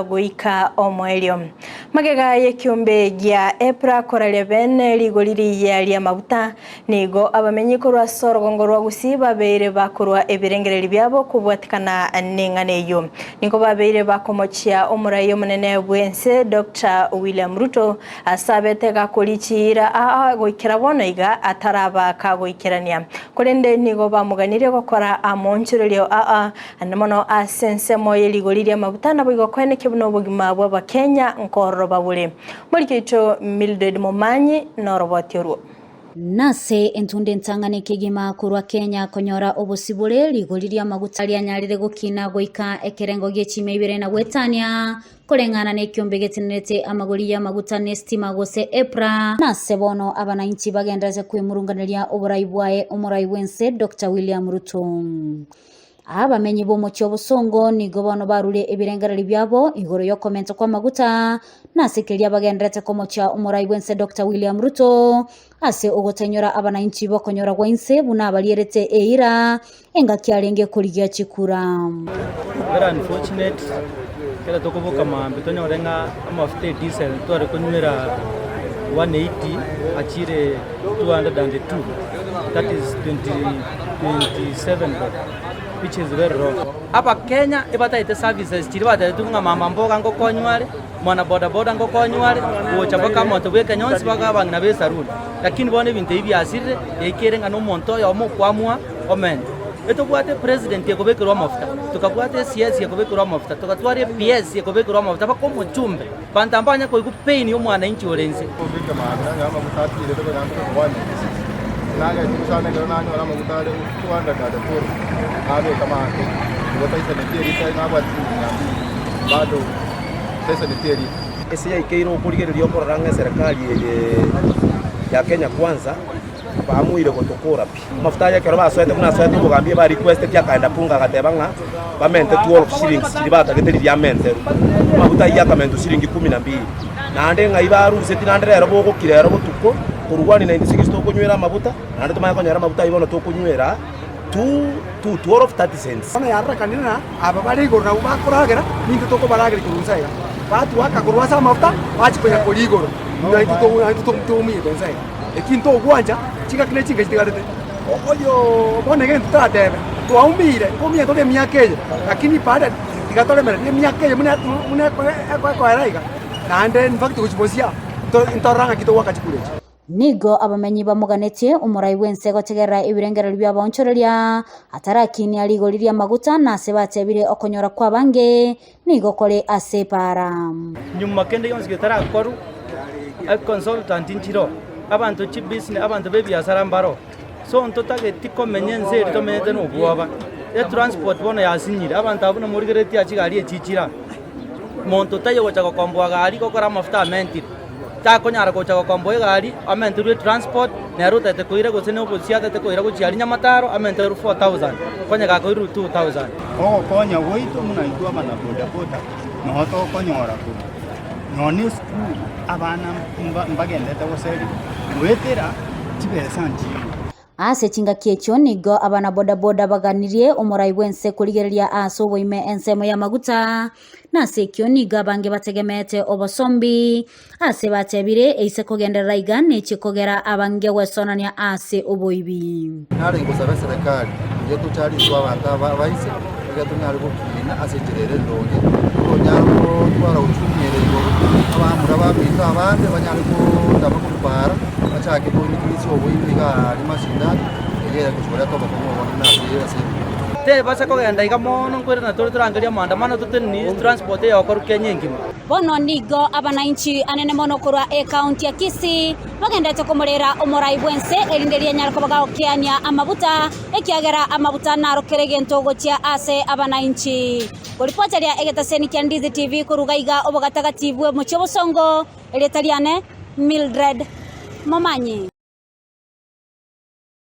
Goika omoerio. Magega y'ekiombe gia Epra koraria bene rigori rigiya ri'amaguta, nigo abamenyi korwa ase orogongo rwa Gusii babeire bakorua ebirengererio biabo kobwatikana neng'ana eyio. Nigo babeire bakomochia omorai omonene bw'ense Doctor William Ruto ase abete gakoria chiira aa goikera bono iga ataraba kagoikerania. Korende nigo bamoganirie gokora amoonchorerio aa Naende mono ase ensemo ye rigori ri'amaguta naboigo koenekia buna obogima bw'Abakenya nkororoba bore. Moriki oito Mildred Momanyi noroboti orwo. Nase entunda entang'ani kegima korwa Kenya konyora obosibore, rigori ri'amaguta rianyarire gokina goika ekerengo gie chimia ibere na goetania, koreng'ana nekiombe getenerete amagori y'amaguta n'estima gose EPRA. Nase bono abanainchi bagenderete kwemurunganeria oborai bwaye omorai bw'ense Doctor William Ruto. Abamenyi b'omochie obosongo nigo bono barure ebirengererio biabo igoro y'okomenta kw'amaguta, na ase keria bagendererete komochia omorai bw'ense Doctor William Ruto ase ogotainyora abanainchi b'okonyora gwa inse buna abarierete eira engaki arenge korigia chikura. Very unfortunate, ekero tokoboka mambia tonyore ng'a amafuta e diesel tware konywera 180 achire 202, that is 20. 27 bob which is very wrong. Abakenya ebatagete services chiria batebetigwe ng'a mama mboga ngokonywa are, mwana boda boda ngokonywa are, gocha mpaka omonto bwa ekenyonsi mpaka abang'ina ba esaruni. Lakini bono ebinto ebi biasirire, yaikere ng'a na omonto oyomo okoamua omente. Etobwate president ekobekerwa amafuta, tokabwata eCS ekobekerwa amafuta, togatwara ePS ekobekerwa amafuta mpaka omochumbe, banto mbanya koigwa pain ya omwananchi ore inse. Obeke maambia nanyora amaguta atiirete konya mbeke 196. Nagechire sana ekero nanyora amaguta are 204, nabeka maambia, igo taisaneti erita nabwate chiringi mia mbili, bado taisaneti erita. Ase yaikeire okorigereria okorora ng'a eserekari eye ya Kenya Kwanza baamuire gotokora pi. Amafuta aya ekero basoete buna asoete obogambi eba requesteti akaenda bunge agateba ng'a bamente 12 shillings chiria batagete riria amenterwe. Amafuta ayio akamentwa shilingi kumi na mbili. Naende ng'ai baruseti naende rero bogokira ero botuko, korwa 196 tokonywera amaguta, naende tomanye konyora amaguta ayio bono tokonywera 2 2 12 30 cents. Bono yarorekanire ng'a aba bare igoro nabwo bakoragera, nintwe tokobarageria korwa inse iga. Batwaka korwa ase amafuta, bachia konya koria igoro, naintwe tomiete inse iga. Eki ntogwancha, chingaki ne chinga chitigarete. Oyo bono egento toratebe, twaumire, nkoumia tore emiaka eye, lakini baada tiga toremererie emiaka eye buna buna ekoera iga, naende in fact gochia bosia, ntorora ng'aki togoaka chikura echi. Nigo abamenyi bamoganetie omorai bw'ense gotegerera ebirengererio bi'abaonchoreria, atarakinia rigori ri'amaguta, na ase batebire okonyora kw'abange nigo kore ase epaara. Nyuma kende gionsi getarakorwa, econsultant nchiroo, abanto chibusiness, abanto b'ebiasara mbaroo. So ntotageti komenya ense eri tomenyete na obwoba. Etransport bono yasinyire, abanto abwo buna morigereretie aa chigari echi chire aa, monto taiyo ogocha gokomboa gari gokora amafuta amentire, takonyara gocha gokomboa egari amenterwe etransport, nere otagete koira gose na obosie atagete koira gochia aria Nyamataro amenterwe 4000, konya gakoirwa 2000. Ogokonya gwaito buna intwe abanabodaboda noo tokonyora korwa nonya na esukuru abana mbagendete goserigwa goetera chibesa nchiiyo. Ase chingaki echio nigo abanabodaboda baganirie omorai bw'ense korigereria ase oboime ensemo y'amaguta, na ase ekio nigo abange bategemeete obosombi, ase batebire eise kogenderera iga nechie kogera abange gwesonania ase oboibi. Nare ngosaba eserekari eria tochare intwe abanto aba abaise, erio tonyare gokiina ase enchera ere endonge, tonyare gotwara uchumi ere igoro, abamura baminto abande banyare gotama korwa para, bachake ko increase oboibi iga aria mashinani, eyio egochi koreta obokong'u obonene ase ase ebinyoro. Tebasa kogenda iga mono nkoirana tore torangerie amaandamano totenenie transport eyokorwa Kenya engima. Bono nigo abanainchi anene mono korwa ekaunti ya Kisii bagenderete komorera omorai bw'ense, erinde rianyare koba gagokeania amabuta, ekiagera amabuta naro kera egento gochia ase abanainchi. Koripoteria egetaseni kia Ndizi TV koruga iga obogatagati bw'omochie obosongo, erieta riane Mildred Momanyi.